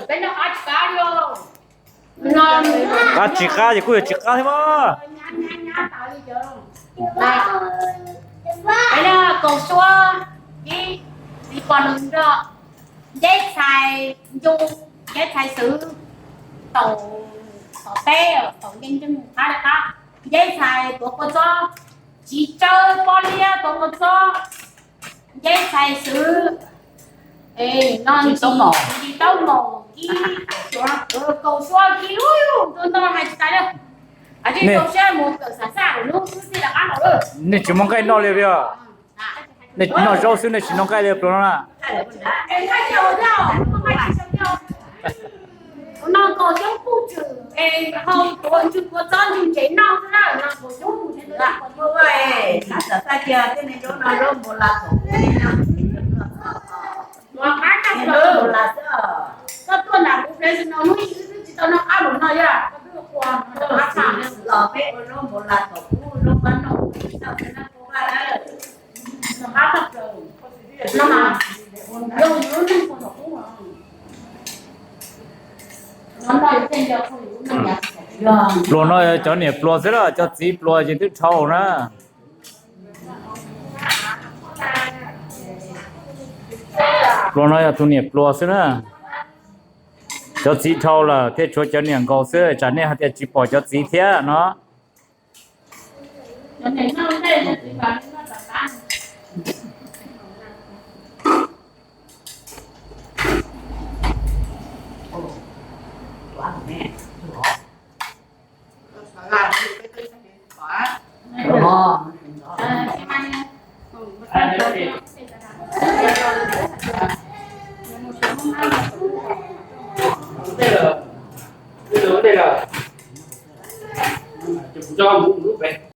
Peb noj qab tsis qab li os. Qab tsis qab ces kuj yuav tsis qab thiab mas. Peb noj kaus suab ib txiv pos nws nrog nceb txhais ncu, nceb txhais xwb, taum, taum teb, taum ncej nceeg qab li qab, nceb txhais tuav kua txob, txiv tsawb pob liab tuav kua txob, nceb txhais xwb, no ntsis taub maum ib, kaus suab ib, tus no hais tsis tas li. Nej tsis muaj nqaij noj li os? Nej noj zaub xwb nej tsis noj nqaij li pluas no na? Pluas no yog cov niam pluas xwb las, cov txiv pluas ces twb dhau na. Pluas no yog tus niam pluas xwb na. Cov txiv dhau lawm thiaj tshuav cov niam nkaus xwb, tsam nej hais tias tsis pom cov txiv thiab no.